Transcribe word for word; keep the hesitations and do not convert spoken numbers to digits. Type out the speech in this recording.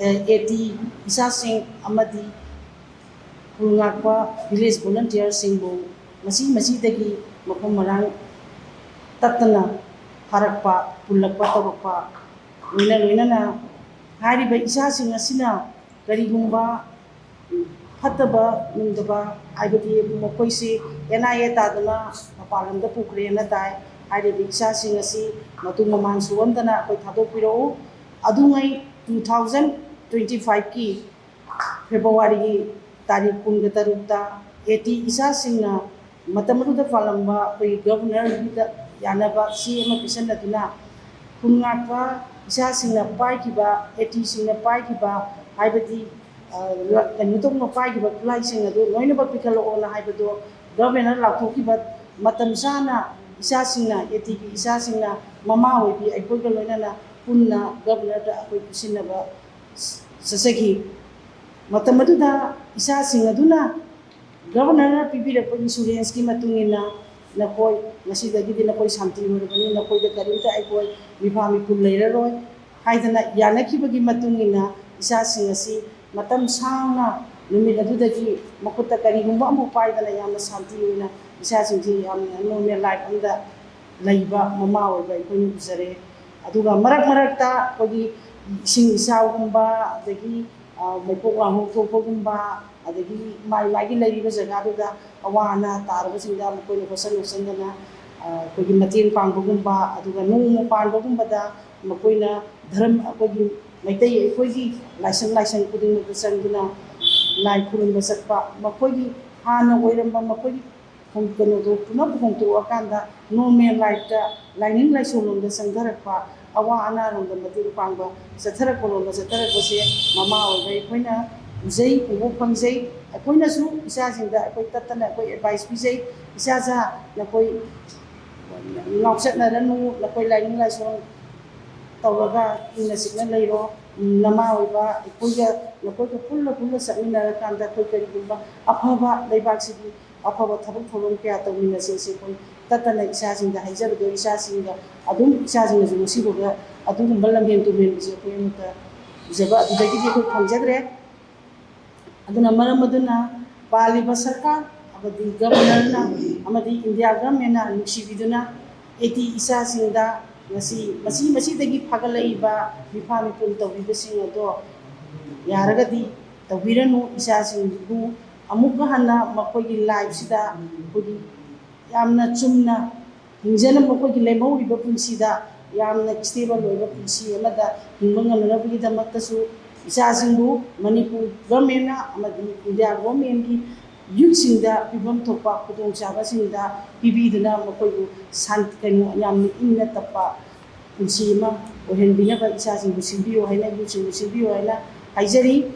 A T ꯏꯆꯥꯁꯤꯡ ꯑꯃꯗꯤ ꯈꯨꯜ ꯉꯥꯛꯄ ꯚꯤꯂꯦꯖ ꯚꯣꯂꯨꯟꯇꯤꯌꯔꯁꯤꯡꯕꯨ ꯃꯁꯤ ꯃꯁꯤꯗꯒꯤ ꯃꯐꯝ ꯃꯔꯥꯡ ꯇꯠꯇꯅ ꯐꯥꯔꯛꯄ, ꯄꯨꯜꯂꯛꯄ ꯇꯧꯔꯛꯄ, ꯂꯣꯏꯅ ꯂꯣꯏꯅꯅ ꯍꯥꯏꯔꯤꯕ ꯏꯆꯥꯁꯤꯡ ꯑꯁꯤꯅ ꯀꯔꯤꯒꯨꯝꯕ ꯐꯠꯇꯕ ꯅꯨꯡꯗꯕ, ꯍꯥꯏꯕꯗꯤ ꯃꯈꯣꯏꯁꯤ ꯑꯦꯟ ꯑꯥꯏ ꯑꯦ ꯇꯥꯗꯨꯅ ꯃꯄꯥꯟ ꯂꯝꯗ ꯄꯨꯈ꯭ꯔꯦꯅ ꯇꯥꯏ꯫ ꯍꯥꯏꯔꯤꯕ ꯏꯆꯥꯁꯤꯡ ꯑꯁꯤ ꯃꯇꯨ ꯃꯃꯥꯟ ꯁꯨꯍꯟꯗꯅ ꯑꯩꯈꯣꯏ ꯊꯥꯗꯣꯛꯄꯤꯔꯛꯎ꯫ ꯑꯗꯨꯉꯩ two thousand twenty fiveꯀꯤ ꯐꯦꯕ꯭ꯔꯨꯋꯥꯔꯤꯒꯤ ꯇꯥꯔꯤꯛ ꯀꯨꯟꯒ ꯇꯔꯨꯛꯇ ꯑꯦ ꯇꯤ ꯏꯆꯥꯁꯤꯡꯅ ꯃꯇꯝ ꯑꯗꯨꯗ ꯄꯥꯜꯂꯝꯕ ꯑꯩꯈꯣꯏꯒꯤ ꯒꯚꯔꯅꯔꯒꯤꯗ ꯌꯥꯅꯕ ꯆꯦ ꯑꯃ ꯄꯤꯁꯤꯟꯅꯗꯨꯅ ꯈꯨꯟ ꯉꯥꯛꯄ ꯏꯆꯥꯁꯤꯡꯅ ꯄꯥꯏꯈꯤꯕ, ꯑꯦ ꯇꯤꯁꯤꯡꯅ ꯄꯥꯏꯈꯤꯕ, ꯍꯥꯏꯕꯗꯤ, ꯑ, ꯀꯩꯅꯣ ꯇꯧꯅ ꯄꯥꯏꯈꯤꯕ ꯈꯨꯠꯂꯥꯏꯁꯤꯡ ꯑꯗꯨ ꯂꯣꯏꯅꯃꯛ ꯄꯤꯈꯠꯂꯛꯑꯣꯅ ꯍꯥꯏꯕꯗꯣ ꯒꯚꯔꯅꯔ ꯂꯥꯎꯊꯣꯛꯈꯤꯕ ꯃꯇꯝ ꯆꯥꯅ ꯏꯆꯥꯁꯤꯡꯅ, ꯑꯦ ꯇꯤꯒꯤ ꯏꯆꯥꯁꯤꯡꯅ ꯃꯃꯥ ꯑꯣꯏꯕꯤ ꯑꯩꯈꯣꯏꯒ ꯂꯣꯏꯅꯅ ꯄꯨꯟꯅ ꯒꯚꯔꯅꯔꯗ ꯑꯩꯈꯣꯏ ꯄꯤꯁꯤꯟꯅꯕ ꯆꯠꯆꯈꯤ꯫ ꯃꯇꯝ ꯑꯗꯨꯗ ꯏꯆꯥꯁꯤꯡ ꯑꯗꯨꯅ ꯒꯚꯔꯅꯔꯅ ꯄꯤꯕꯤꯔꯛꯄ ꯏꯟꯁꯨꯔꯦꯟꯁꯀꯤ ꯃꯇꯨꯡ ꯏꯟꯅ ꯅꯈꯣꯏ ꯉꯁꯤꯗꯒꯤꯗꯤ ꯅꯈꯣꯏ ꯁꯥꯟꯇꯤ ꯑꯣꯏꯔꯕꯅꯤ, ꯅꯈꯣꯏꯗ ꯀꯔꯤꯝꯇ ꯑꯩꯈꯣꯏ ꯃꯤꯐꯥ ꯃꯤꯄꯨꯜ ꯂꯩꯔꯔꯣꯏ ꯍꯥꯏꯗꯅ ꯌꯥꯅꯈꯤꯕꯒꯤ ꯃꯇꯨꯡ ꯏꯟꯅ ꯏꯆꯥꯁꯤꯡ ꯑꯁꯤ ꯃꯇꯝ ꯁꯥꯡꯅ ꯅꯨꯃꯤꯠ ꯑꯗꯨꯗꯒꯤ ꯃꯈꯨꯠꯇ ꯀꯔꯤꯒꯨꯝꯕ ꯑꯃꯐꯥꯎ ꯄꯥꯏꯗꯅ ꯌꯥꯝꯅ ꯁꯥꯟꯇꯤ ꯑꯣꯏꯅ ꯏꯆꯥꯁꯤꯡꯁꯤ ꯌꯥꯝꯅ ꯅꯣꯔꯃꯦꯜ ꯂꯥꯏꯐ ꯑꯃꯗ ꯂꯩꯕ ꯃꯃꯥ ꯑꯣꯏꯕ ꯑꯩꯈꯣꯏꯅ ꯎꯖꯔꯦ꯫ ꯑꯗꯨꯒ ꯃꯔꯛ ꯃꯔꯛꯇ ꯑꯩꯈꯣꯏꯒꯤ ꯏꯁꯤꯡ ꯏꯆꯥꯎꯒꯨꯝꯕ, ꯑꯗꯒꯤ, ꯑ, ꯃꯩꯄꯣꯛ ꯂꯥꯡꯍꯧ ꯊꯣꯛꯄꯒꯨꯝꯕ, ꯑꯗꯒꯤ ꯃꯥꯏ ꯃꯥꯏꯒꯤ ꯂꯩꯔꯤꯕ ꯖꯒꯥꯗꯨꯗ ꯑꯋꯥ ꯑꯅꯥ ꯇꯥꯔꯕꯁꯤꯡꯗ ꯃꯈꯣꯏꯅ ꯍꯣꯠꯁꯟ ꯅꯣꯠꯁꯟꯗꯅ, ꯑ, ꯑꯩꯈꯣꯏꯒꯤ ꯃꯇꯦꯡ ꯄꯥꯡꯕꯒꯨꯝꯕ, ꯑꯗꯨꯒ ꯅꯣꯡꯃ ꯄꯥꯟꯕꯒꯨꯝꯕꯗ ꯃꯈꯣꯏꯅ ꯙꯔꯝ, ꯑꯩꯈꯣꯏꯒꯤ ꯃꯩꯇꯩ ꯑꯩꯈꯣꯏꯒꯤ ꯂꯥꯏꯁꯪ ꯂꯥꯏꯁꯪ ꯈꯨꯗꯤꯡꯃꯛꯇ ꯆꯪꯗꯨꯅ ꯂꯥꯏ ꯈꯨꯔꯨꯝꯕ ꯆꯠꯄ, ꯃꯈꯣꯏꯒꯤ ꯍꯥꯟꯅ ꯑꯣꯏꯔꯝꯕ ꯃꯈꯣꯏꯒꯤ ꯍꯣꯡ-, ꯀꯩꯅꯣꯗꯣ ꯄꯨꯅꯞ ꯍꯣꯡꯗꯣꯛꯑꯀꯥꯟꯗ ꯅꯣꯔꯃꯦꯜ ꯂꯥꯏꯐꯇ, ꯂꯥꯏꯅꯤꯡ ꯂꯥꯏꯁꯣꯟꯂꯣꯝꯗ ꯆꯪꯊꯔꯛꯄ, ꯑꯋꯥ ꯑꯅꯥꯔꯣꯝꯗ ꯃꯇꯦꯡ ꯄꯥꯡꯕ ꯆꯠꯊꯔꯛꯄꯔꯣꯝꯗ ꯆꯠꯊꯔꯛꯄꯁꯦ ꯃꯃꯥ ꯑꯣꯏꯕ ꯑꯩꯈꯣꯏꯅ ꯎꯖꯩ, ꯎꯕ ꯐꯪꯖꯩ꯫ ꯑꯩꯈꯣꯏꯅꯁꯨ ꯏꯆꯥꯁꯤꯡꯗ ꯑꯩꯈꯣꯏ ꯇꯠꯇꯅ ꯑꯩꯈꯣꯏ ꯑꯦꯗꯚꯥꯏꯁ ꯄꯤꯖꯩ, "ꯏꯆꯥ, ꯏꯆꯥ, ꯅꯈꯣꯏ ꯉꯥꯎꯆꯠꯅꯔꯅꯨ, ꯅꯈꯣꯏ ꯂꯥꯏꯅꯤꯡ ꯂꯥꯏꯁꯣꯟ ꯇꯧꯔꯒ ꯏꯪꯅ ꯆꯤꯛꯅ ꯂꯩꯔꯣ꯫ ꯅꯃꯥ ꯑꯣꯏꯕ ꯑꯩꯈꯣꯏꯒ ꯅꯈꯣꯏꯒ ꯄꯨꯜꯂ ꯄꯨꯜꯂ ꯆꯠꯃꯤꯟꯅꯔꯀꯥꯟꯗ ꯑꯩꯈꯣꯏ ꯀꯔꯤꯒꯨꯝꯕ ꯑꯐꯕ ꯂꯩꯕꯥꯛꯁꯤꯒꯤ ꯑꯐꯕ ꯊꯕꯛ ꯊꯧꯔꯝ ꯀꯌꯥ ꯇꯧꯃꯤꯟꯅꯁꯦ" ꯁꯤ ꯑꯩꯈꯣꯏ ꯇꯠꯇꯅ ꯏꯆꯥꯁꯤꯡꯗ ꯍꯥꯏꯖꯕꯗꯣ, ꯏꯆꯥꯁꯤꯡꯗ ꯑꯗꯨꯝ, ꯏꯆꯥꯁꯤꯡꯅꯁꯨ ꯉꯁꯤꯐꯥꯎꯗ ꯑꯗꯨꯒꯨꯝꯕ ꯂꯝꯍꯦꯟ ꯇꯨꯍꯦꯟꯕꯁꯦ ꯑꯩꯈꯣꯏ ꯑꯃꯠꯇ ꯎꯖꯕ ꯑꯗꯨꯗꯒꯤꯗꯤ ꯑꯩꯈꯣꯏ ꯐꯪꯖꯗ꯭ꯔꯦ꯫ ꯑꯗꯨꯅ ꯃꯔꯝ ꯑꯗꯨꯅ ꯄꯥꯜꯂꯤꯕ ꯁꯔꯀꯥꯔ ꯑꯃꯗꯤ ꯒꯕꯔꯅꯔꯅ ꯑꯃꯗꯤ ꯏꯟꯗꯤꯌꯥ ꯒꯚꯔꯟꯃꯦꯟꯅ ꯅꯨꯡꯁꯤꯕꯤꯗꯨꯅ ꯑꯦꯇꯤ ꯏꯆꯥꯁꯤꯡꯗ ꯉꯁꯤ ꯃꯁꯤ ꯃꯁꯤꯗꯒꯤ ꯐꯒꯠꯂꯛꯏꯕ ꯃꯤꯐꯥ ꯃꯤꯄꯨꯟ ꯇꯧꯕꯤꯕꯁꯤꯡ ꯑꯗꯣ ꯌꯥꯔꯒꯗꯤ ꯇꯧꯕꯤꯔꯅꯨ꯫ ꯏꯆꯥꯁꯤꯡꯕꯨ ꯑꯃꯨꯛꯀ ꯍꯟꯅ ꯃꯈꯣꯏꯒꯤ ꯂꯥꯏꯐꯁꯤꯗ ꯑꯩꯈꯣꯏꯒꯤ ꯌꯥꯝꯅ ꯆꯨꯝꯅ ꯍꯤꯡꯖꯅꯕ, ꯃꯈꯣꯏꯒꯤ ꯂꯦꯝꯍꯧꯔꯤꯕ ꯄꯨꯟꯁꯤꯗ ꯌꯥꯝꯅ ꯁ꯭ꯇꯦꯕꯜ ꯑꯣꯏꯕ ꯄꯨꯟꯁꯤ ꯑꯃꯗ ꯍꯤꯡꯕ ꯉꯝꯅꯅꯕꯒꯤꯗꯃꯛꯇꯁꯨ ꯏꯆꯥꯁꯤꯡꯕꯨ ꯃꯅꯤꯄꯨꯔ ꯒꯚꯔꯟꯃꯦꯟꯅ ꯑꯃꯗꯤ ꯏꯟꯗꯤꯌꯥ ꯒꯚꯔꯟꯃꯦꯟꯒꯤ ꯌꯨꯠꯁꯤꯡꯗ ꯄꯤꯐꯝ ꯊꯣꯛꯄ ꯈꯨꯗꯣꯡꯆꯥꯕꯁꯤꯡꯗ ꯄꯤꯕꯤꯗꯨꯅ ꯃꯈꯣꯏꯕꯨ ꯁꯥꯟ-, ꯀꯩꯅꯣ, ꯌꯥꯝꯅ ꯏꯪꯅ ꯇꯞꯄ ꯄꯨꯟꯁꯤ ꯑꯃ ꯑꯣꯏꯍꯟꯕꯤꯅꯕ ꯏꯆꯥꯁꯤꯡꯕꯨ ꯁꯤꯟꯕꯤꯌꯨ ꯍꯥꯏꯅ, ꯌꯨꯠꯁꯤꯡꯕꯨ ꯁꯤꯟꯕꯤꯌꯨ ꯍꯥꯏꯅ ꯍꯥꯏꯖꯔꯤ꯫